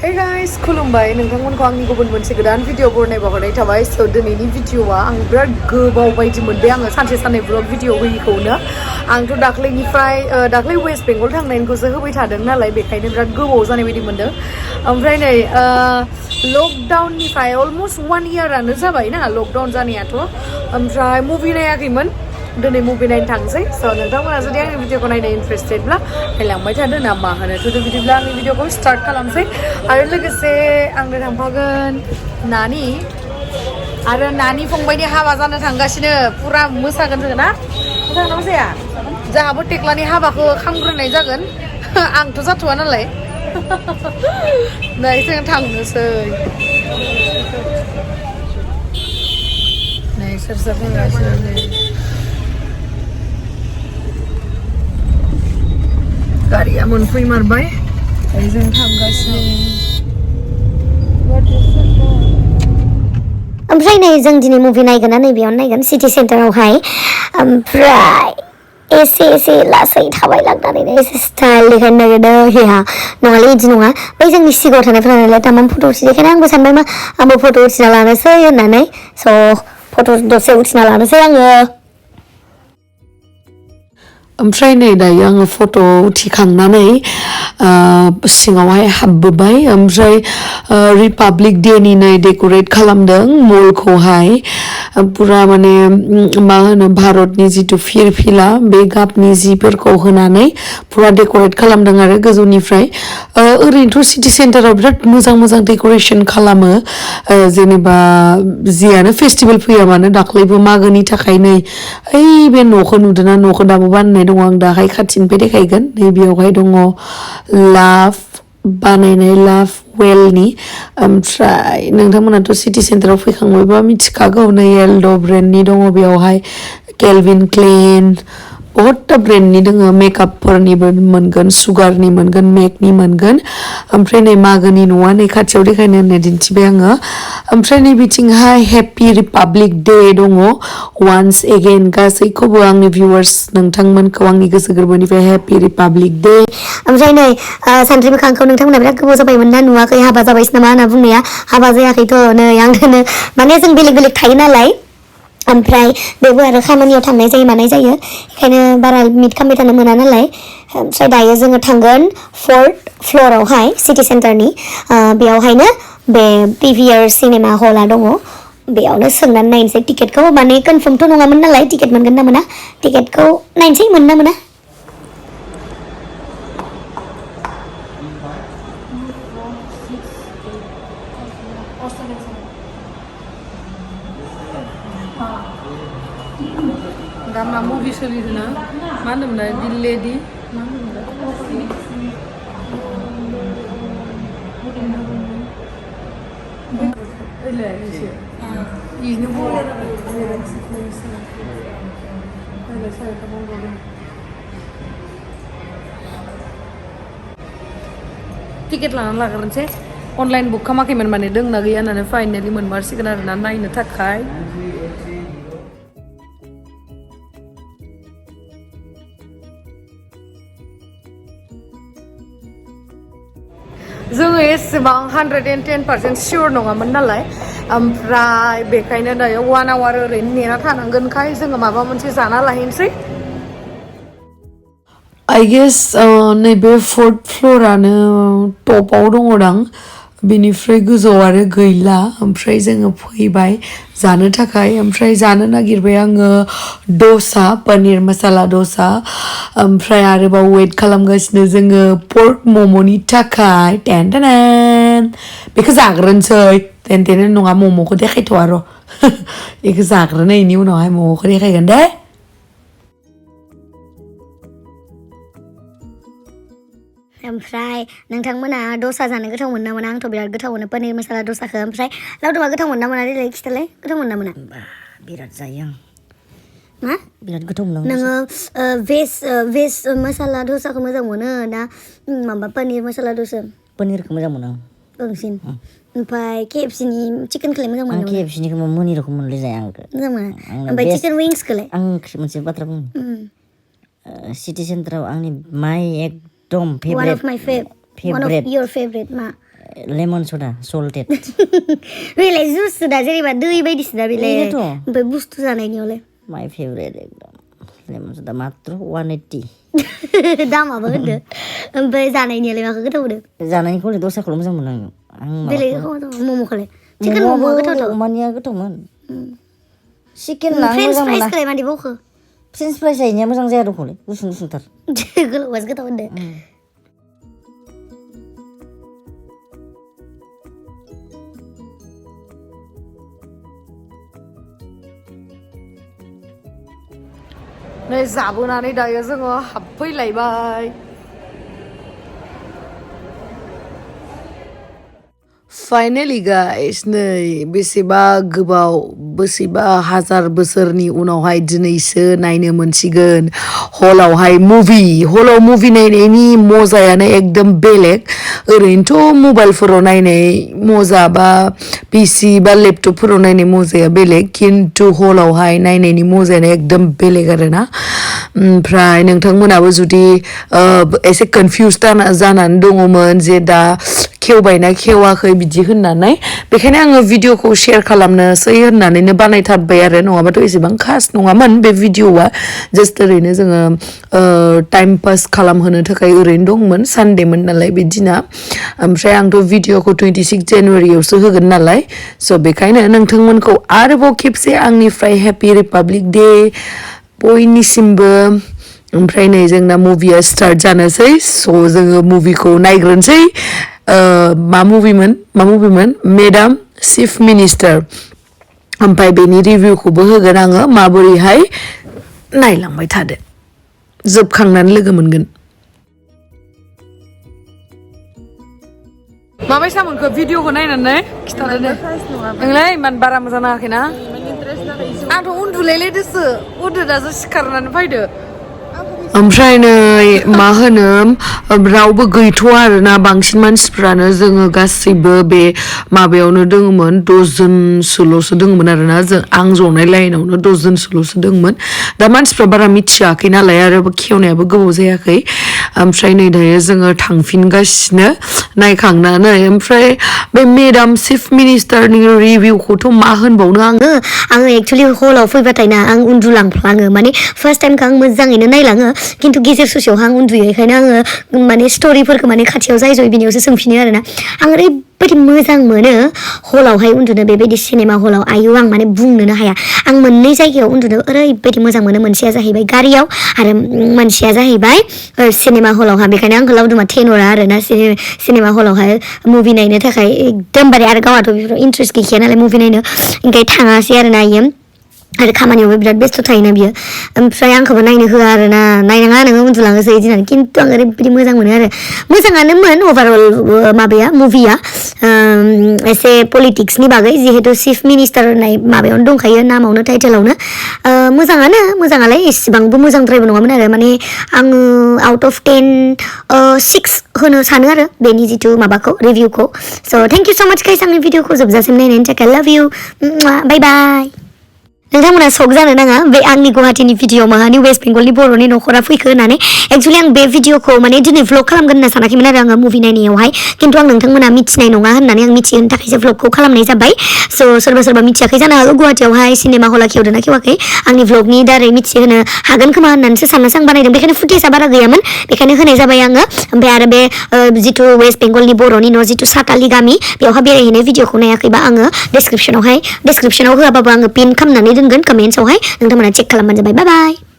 Hey guys, खुलुमबाय नोंथांमोनखौ आंनि गुबुन मोनसे गोदान भिडिअ बरनायबा हरनाय थाबाय स' दिनैनि भिडिअआ आं बिराद गोबाव बायदि मोनबाय आङो सानसे साननै ब्लग भिडिअ होयिखौनो आंथ' दाख्लै वेस्ट बेंगल थांनायनिखौसो होबाय थादों नालाय बेखायनो बिराद गोबाव जानाय बायदि मोनदों ओमफ्राय नै लकडाउननिफ्राय अलमस्ट 1 इयारानो जाबाय ना लकडाउन जानायाथ' ओमफ्राय मुभि नायाखैमोन दिनै मुभि नायनो थांसै स' नोंथांमोना जुदि आंनि भिडिअखौ नायनो इन्टारेस्टेडब्ला नायलांबाय थादो ना मा होनो थ' बिदिब्ला आंनि भिडिअखौ स्टार्ट खालामसै आरो लोगोसे आंनो थांफागोन नानि फंबायनि हाबा जानो थांगासिनो पुरा मोसागोन जोङो ना मोसागोन ना मोसाया जोंहाबो टेक्लानि हाबाखौ खामग्रोनाय जागोन आंथ' जाथ'वा नालाय नै जों थांनोसै नै सोर सोर थांगासिनो गारिया मोनफैमारबाय जों थांगासिनो ओमफ्राय नै जों दिनै मुभि नायगोन ना नैबेयावनो नायगोन सिटि सेन्टारावहाय ओमफ्राय एसे लासै थाबायलांनानै एसे स्टाइल देखायनो नागिरदों हेहा नङालै बिदि नङा बै जोंनि सिगाङाव थानायफोरा नालाय तामाम फट' उथियो बेखायनो आंबो सानबाय मा आंबो फट' उथिना लानोसै होननानै स' फट' दसे उथिना लानोसै आङो ओमफ्राय नै दायो आङो फट' उथिखांनानै सिङावहाय हाबबोबाय ओमफ्राय रिपाब्लिक डेनि नै डेक'रेट खालामदों मलखौहाय पुरा माने मा होनो भारतनि जिथु फिरफिला बे गाबनि जिफोरखौ होनानै पुरा डेक'रेट खालामदों आरो गोजौनिफ्राय ओरैनोथ' सिटि सेन्टाराव बिराद मोजां डेक'रेसन खालामो जेनेबा जियानो फेस्टिभेल फैया मानो दाख्लैबो मागोनि थाखाय नै ओइ बे न'खौ नुदोंना न'खौ दाबो बानायनाय दङ आं दाहाय खाथिनिफ्राय देखायगोन नैबेयावहाय दङ लाभ बानायनाय लाभ वेलनि ओमफ्राय नोंथांमोनाथ' सिटि सेन्टाराव फैखांबायबा मिथिखागौ नै एल्ड' ब्रेन्डनि दङ बेयावहाय केलभिन क्लेन बहुदथा ब्रेन्डनि दङ मेकआपफोरनिबो मोनगोन सुगारनि मोनगोन मेकनि मोनगोन ओमफ्राय नै मागोनि न'आ नै खाथियाव देखायनो होननाय दिन्थिबाय आङो ओमफ्राय नै बिथिंहाय हेपि रिपाब्लिक डे दङ वान्स एगेन गासैखौबो आंनि भिउवार्स नोंथांमोनखौ आंनि गोसो गोरबोनिफ्राय हेपि रिपाब्लिक डे ओमफ्राय नै सानद्रि मोखांखौ नोंथांमोना बिराद गोबाव जाबायमोन ना नुवाखै हाबा जाबायसो नामा होनना बुंनाया हाबा जायाखैथ' नै आं दोनो माने जों बेलेग थायो नालाय ओमफ्राय बेबो आरो खामानियाव थांनाय जायो मानाय जायो बेखायनो बारा मिट खालामबाय थानो मोना नालाय ओमफ्राय दायो जोङो थांगोन 4th फ्ल'रावहाय सिटि सेन्टारनि बेयावहायनो बे पिभिआर सिनेमा हला दङ बेयावनो सोंनानै नायनोसै टिकेटखौ माने कनफार्मथ' नङामोन नालाय टिकेट मोनगोन ना मोना टिकेटखौ नायनोसै मोनो ना मोना दा मा मुभि सोलिदोंना मा होनोमोनलाय दिल्लेदि मा टिकेट लानानै लाग्रोनोसै अनलाइन बुक खालामाखैमोन माने दोंना गैया होननानै फाइनेलि मोनमारसिगोन आरोना नायनो थाखाय जोङो एसेबां 110% सियर नङामोन नालाय ओमफ्राय बेखायनो दायो 1 आवार ओरैनो नेना थानांगोनखाय जोङो माबा मोनसे जाना लाहैनोसै आइ गेस नैबे 4th फ्ल'रानो टपाव दङदां बिनिफ्राय गोजौआव आरो गैला ओमफ्राय जोङो फैबाय जानो थाखाय ओमफ्राय जानो नागिरबाय आङो दसा पनिर मसाला दसा ओमफ्राय आरोबाव वेट खालामगासिनो जोङो पर्क मम'नि थाखाय टेन बेखौ जाग्रोनोसै टेन नङा मम'खौ देखायथ'आ र' बेखौ जाग्रोनायनि उनावहाय मम'खौ देखायगोन दे ओमफ्राय नोंथांमोना दसा जानो गोथाव मोनो ना मोना आंथ' बिराद गोथाव मोनो पनिर मसाला दसाखौ ओमफ्राय लावदुमा गोथाव मोनो ना मोना देलाय खिथालाय गोथाव मोनो ना मोना बिराद जायो आं मा बिराद गोथाव मोनो नोङो भेज मसाला दसाखौ मोजां मोनो ना माबा पनिर मसाला दसा पनिरखौ मोजां मोनो आं बांसिन ओमफ्राय केएफसिनि चिकेनखौलाय मोजां मोनो केएफसिनिखौ मोनि रखम मोनलाय जाया आंखौ मोजां मोनो ओमफ्राय चिकेन विंग्सखौलाय आं मोनसे बाथ्रा बुंनो सिटि सेन्टाराव आंनि माइ एकदम one of your favorite मा लेमन सदा सल्टेड बेलाय जुस दा जेनेबा दै बायदिसिना बेलाय बेनोथ'। ओमफ्राय बुस्थु जानायनियावलाय माय फेभरेट एकदम लेमन सदा मात्र 180 दामाबो होनदो ओमफ्राय जानायनियालाय माखौ गोथाव मोनो जानायनिखौलाय दस्राखौल' मोजां मोनो आं बेलेग मम'खौलाय चिकेन मम'आ गोथावथ' अमानिया गोथावमोन चिकेन ना फ्रेन्स मोजां मोना फ्राइसखौलाय मादि बावखो फ्रेन्स फ्राइस जाहैनाया मोजां जाया दख'लै गुसुं गुसुंथार गोलावासो गोथाव होनदो नै जाबोनानै दायो जोङो हाबफैलायबाय फाइनेलि गाइस नै बेसेबा गोबाव बेसेबा हाजार बोसोरनि उनावहाय दिनैसो नायनो मोनसिगोन हलावहाय हलाव मुभि नायनायनि मजायानो एकदम बेलेग ओरैनोथ' मबाइलफोराव नायनाय मजा बा पिसि बा लेपटपफोराव नायनाय मजाया बेलेग खिन्थु हलावहाय नायनायनि मजायानो एकदम बेलेग आरोना ओमफ्राय नोंथांमोनाबो जुदि एसे कनफिउज जानानै दङमोन जे दा खेवबायना खेवाखै बिदि होननानै बेखायनो आङो भिडिअखौ शेयार खालामनोसै होननानैनो बानायथारबाय आरो नङाबाथ' एसेबां खास नङामोन बे भिडिअआ जास्ट ओरैनो जोङो टाइम पास खालामहोनो थाखाय ओरैनो दंमोन सानडेमोन नालाय बे दिना ओमफ्राय आंथ' भिडिअखौ 26 जानुवारियावसो होगोन नालाय स' बेखायनो नोंथांमोनखौ आरोबाव खेबसे आंनिफ्राय हेपि रिपाब्लिक डे बयनिसिमबो ओमफ्राय नै जोंना मुभिया स्टार्ट जानोसै स' जोङो मुभिखौ नायग्रोनोसै मा मुभिमोन मेडाम चिफ मिनिस्टार ओमफ्राय बेनि रिभिउखौबो होगोन आङो माबोरैहाय नायलांबाय थादो जोबखांनानै लोगो मोनगोन माबायसा मोनखो भिडिअखौ नायनानै खिथादो दे नोंलाय इमान बारा मोजां नाङाखैना आंथ' उन्दुलायलायदोसो दासो सिखारनानै फैदो ओमफ्राय नै मा होनो रावबो गैथ'आ आरोना बांसिन मानसिफ्रानो जोङो गासैबो बे माबायावनो दङमोन 10 जनसोल'सो दङमोन आरोना आं जनाय लाइनावनो 10 जनसोल'सो दङमोन दा मानसिफ्रा बारा मिथियाखै नालाय आरो खेवनायाबो गोबाव जायाखै ओमफ्राय नै दायो जोङो थांफिनगासिनो नायखांनानै ओमफ्राय बे मेडाम चिफ मिनिस्टारनि रिभिउखौथ' मा होनबावनो आङो एक्चुअलि हलाव फैबाथाय ना आं उन्दुलांफ्लाङो माने फार्स्ट टाइमखौ आं मोजाङैनो नायलाङो खिन्थु गेजेर ससेयावहा आं उन्दुयो बेखायनो आङो माने स्ट'रिफोरखौ माने खाथियाव जाय जय बिनियावसो सोंफिनो आरोना आं ओरैबायदि मोजां मोनो हलावहाय उन्दुनो बेबायदि सिनेमा हलाव आयु आं माने बुंनोनो हाया आं मोननै जायगायाव उन्दुनो ओरैबायदि मोजां मोनो मोनसेया जाहैबाय गारियाव आरो मोनसेया जाहैबाय सिनेमा हलावहा बेखायनो आंखौ लावदुमा थेनहरा आरोना सिनेमा हलावहाय मुभि नायनो थाखाय एकदमबारे आरो गावहाथ' बेफोराव इन्ट्रेस्ट गैखाया नालाय मुभि नायनो ओंखाय थाङासै आरोना इयो आरो खामानियावबो बिराद बेस्थ' थायोना बियो ओमफ्राय आंखौबो नायनो होआ आरोना नायनाङा नोङो उन्दुलाङोसै बिदि होननानै खिन्थु आं ओरैबायदि मोजां मोनो आरो मोजाङानोमोन अभारअल माबाया मुभिया एसे पलिटिक्सनि बागै जिहेतु चिफ मिनिस्टार होननाय माबायावनो दंखायो नामावनो टाइटेलावनो मोजाङालाय एसेबांबो मोजांद्रायबो नङामोन आरो माने आङो आउट अफ 10 6 होनो सानो आरो बेनि जिथु माबाखौ रिभिउखौ स' थेंक इउ स' माच गाइस आंनि भिडिअखौ जोबजासिम नायनायनि थाखाय लाभ इउ बाय बाय नोंथांमोना शक जानो नाङा बे आंनि गुवाहाटीनि भिडिअ माहानि वेस्ट बेंगलनि बर'नि न'खरा फैखो होननानै एक्चुअलि आं बे भिडिअखौ माने दिनै भ्लग खालामगोन होनना सानाखैमोन आरो आङो मुभि नायनायावहाय खिन्थु आं नोंथांमोना मिथिनाय नङा होननानै आं मिथिहोनो थाखायसो भ्लगखौ खालामनाय जाबाय स' सोरबा मिथियाखै जानो हागौ गुवाहाटीयावहाय सिनेमा हला खेवदोंना खेवाखै आंनि भ्लगनि दारै मिथिहोनो हागोन खोमा होननानैसो साननासो आं बानायदों बेखायनो फुटेजआ बारा गैयामोन बेखायनो होनाय जाबाय आङो ओमफ्राय आरो बे जिथु वेस्ट बेंगलनि बर'नि न' जिथु सातालि गामि बेवहाय बेरायहैनाय भिडिअखौ नायाखैबा आङो डिसक्रिपसनाव होआबाबो आङो पिन खालामनानै दोनगोन कमेन्ट्सआवहाय नोंथांमोना चेक खालामबानो जाबाय बाय बाय